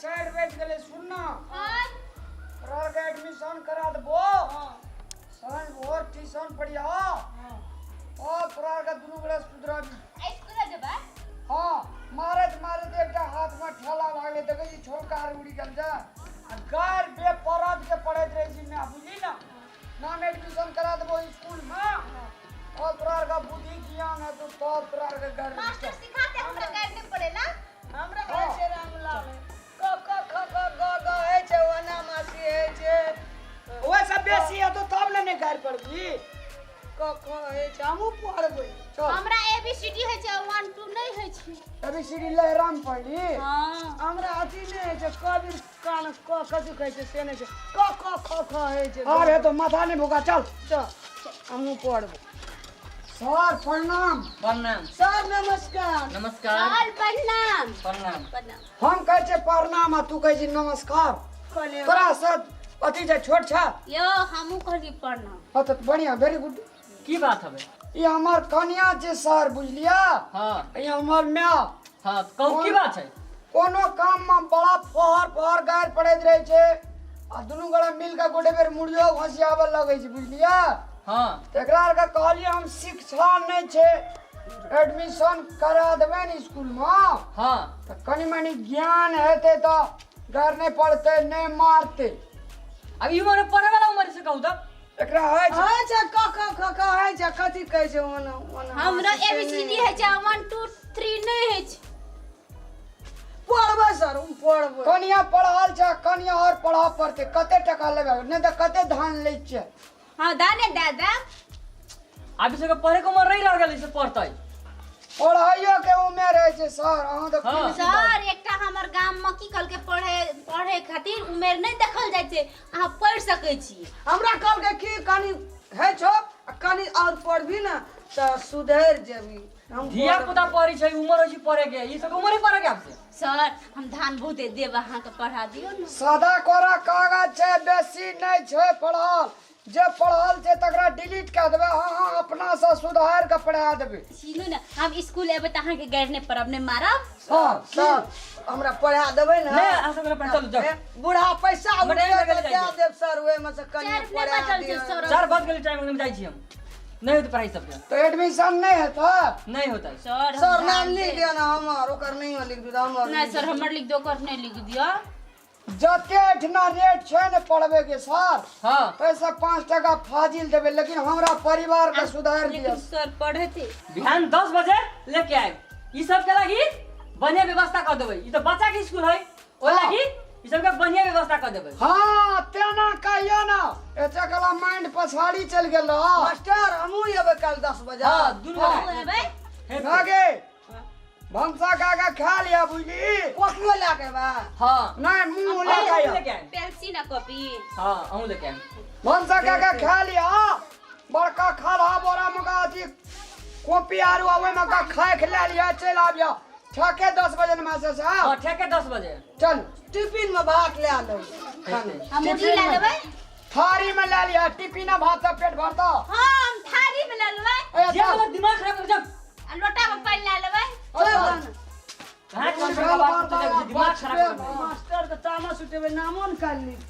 4 बज गेलै सुन ना। हाँ। तोरा के एडमिशन करा देबो। हाँ। साँझ भोर ट्यूशन पढ़िया। हाँ। और तोरा के दुनू गोरा सुधराबी। स्कूल जेबै? हाँ, मारैत मारैत एकटा हाथ में ठेला लागलै, देखै छी छोलका आर उड़ि गेल छै आ गारि बेपरद के पढ़ैत रहै छी माय, बुझली ना? नाम एडमिशन करा देबो स्कूल में और तोरा आर के बुद्धि ज्ञान हेतौ तब तोरा आर के गारि। मास्टर सिखाते हमरा गारि नहीं पड़ेला। हमरा होइ छै रामलाल, क क ख ख ग ग होइ छै, ओना मासी होइ छै। ओहि से बेसी हेतौ तब ने नहि गारि पड़बी। क ख होइ छै, हमहूँ पढ़बै। चल। हमरा ए बी सी डी होइ छै, 1 2 नहि होइ छै। एबीसीडी लहराम पढ़ली। हाँ। हमरा अथी नहि होइ छै, कबीर कान क कथी कहै छै से नहि छै, क क ख ख होइ छै। आब हेतौ माथा नहि भुका, चल। चल, हमहूँ पढ़बै। सर प्रणाम। प्रणाम। सर नमस्कार। नमस्कार। सर प्रणाम। प्रणाम। प्रणाम। हम कहै छियै प्रणाम आ तू कहै छी नमस्कार। कहलियै। तोरा से अथी छै, छोट छै। यो हमहूँ कहलियै प्रणाम। हाँ तऽ बढ़िया, वेरी गुड। की बात हवे? ई हमर कनिया छै सर, बुझलियै? हाँ। ई हमर माय। हाँ, तऽ कहू की बात छै? कोनो काम में बड़ा फहर फहर गारि पड़ैत रहै छै आ दुनू गोरा मिल के गोटे बेर मुड़ियो घसियाबऽ लगै छै, बुझलियै? हाँ। तऽ एकरा आरके कहलियै हम शिक्षा नहि छै, एडमिशन करा देबै ने स्कूलमे। हाँ। तऽ कनि मनि ज्ञान हेतै तऽ गारि नहि पड़तै, नहि मारतै। अब ई उम्र पढ़े वाला उम्र से कहू तऽ एकरा होइ छै। होइ छै क ख ख ख होइ छै, कथी कहै छै ओना ओना। हमरा ए बी सी डी होइ छै, 1 2 3 नहि होइ छै। पढ़बै सर, हम पढ़बै। कनिया पढ़ल छै, कनिया और पढ़ऽ पड़तै। कते टका लेबै? नहि तऽ कते धान लै छियै? हाँ, दाने दादा। अभी सबके पढ़े के उम्र नहीं रह गेलै से पढ़तै। पढ़ाइयो के उमेर रहै छै सर, अहाँ तऽ हाँ। सर एकटा हमर गाम में की कहलकै, पढ़े पढ़े खातिर उमेर नहि देखल जाइ छै, अहाँ पढ़ि सकै छी। हमरा कहलकै कि कनि होइ छौ आ कनि और पढ़बी ने तऽ सुधरि जेबी। हम धिया पुता पढ़ै छै, उम्र होइ छै पढ़े के, ई सब उम्र ही पढ़े के आब से। सर हम धान बहुते देब, अहाँके पढ़ा दियौ ने। सादा कोरा कागज छै, बेसी नहि छै पढ़ल। जे पढ़ल छै तकरा डिलीट कए देबै, अहाँ अपनासँ सुधारि कऽ पढ़ा देबै। सुनू ने, हम स्कूल एबै तऽ अहाँके गारि नहि पड़ब, नहि मारब। हँ। सर हमरा पढ़ा देबै ने? नहि, अहाँ सब पढ़, चलू जाउ। ए, बूढ़ा पैसा हमर टाइम उठबे लगल दए जाइ छै। देब सर, ओहिमे से कनि चारि नहि पढ़ा बचल छै दिअ। सर। 4 बज गेलै टाइम, एकदम जाइ छी हम। नहि होतै पढ़ाई सबके। तऽ एडमिशन नहि हेतै? नहि होतै। सर हम सर नाम धान लिख देब। दिअ ने हमर, ओकर नहीं लिख दिअ, हमर। नहि सर, हमर लिख दियौ, ओकर नहि लिख दियौ। जते एहिठिना रेट छै ने पढ़बे के सर, हाँ। ताहिसँ 5 टका फाजिल देबै, लेकिन हमरा परिवार के सुधारि दिअ। लेकिन सर पढ़ते बिहान 10 बजे लेके आयब। ई सब के लागी बढ़िया व्यवस्था कर देबै। ई तो बच्चा के स्कूल है, ओहि हाँ। लागी ई सब के बढ़िया व्यवस्था कर देबै। हाँ, तेना कहियो ना, एते कला माइंड पछाड़ी चलि गेल। मास्टर हमहूँ एबै काल्हि 10 बजे। हाँ, दुनू हमहूँ गोटा। एबै। हेतै। नागे भनसा खा के खा लिया, बुझली? कॉपियो लए के बा? हाँ। नहीं, मुंह ले के अहूँ आया। लेके आयब। पेंसिल ना कॉपी। हाँ, अहूँ लेके आयब। भनसा खा के खा लिया। बड़का खाला बोरा मका अथी कॉपी आरू ओहि में का खाए के ले लिया, चलि आबिया ठके 10 बजे ने मास्टर साहब। हाँ, ठेके 10 बजे। चल। टिफिन में भात ले लेबै खाना। हम मुरही ले लेबै। थारी में ले लिया टिफिन में भात सब पेट भरता। हाँ, हम थारी में ले लेबै। ए, जे चल। हमर दिमाग खराब कर जब। आ लोटा में पानि ले लेबै। चल तहन। हाथ में बात करते जाबै छी, दिमाग खराब कर देबै। मास्टर के तामस उठेबै, नामो ने काल्हि लिख।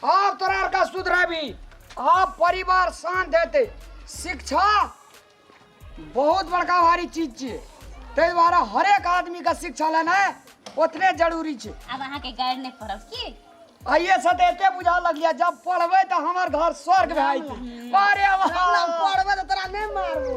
आब तोरा आर का सुधराबी, आब परिवार शांत हेतै। शिक्षा बहुत बड़का भारी चीज छियै, ताहि दुआरे हरेक आदमीके शिक्षा लेनाइ ओतने जरूरी छै। आब अहाँके गारि नहि पड़ब की? आइए से तऽ एते बुझा लगलियै, जब पढ़बै तऽ हमर घर स्वर्ग भए जेतै। अरे वाह! पढ़बै तऽ तोरा नहि मारबो।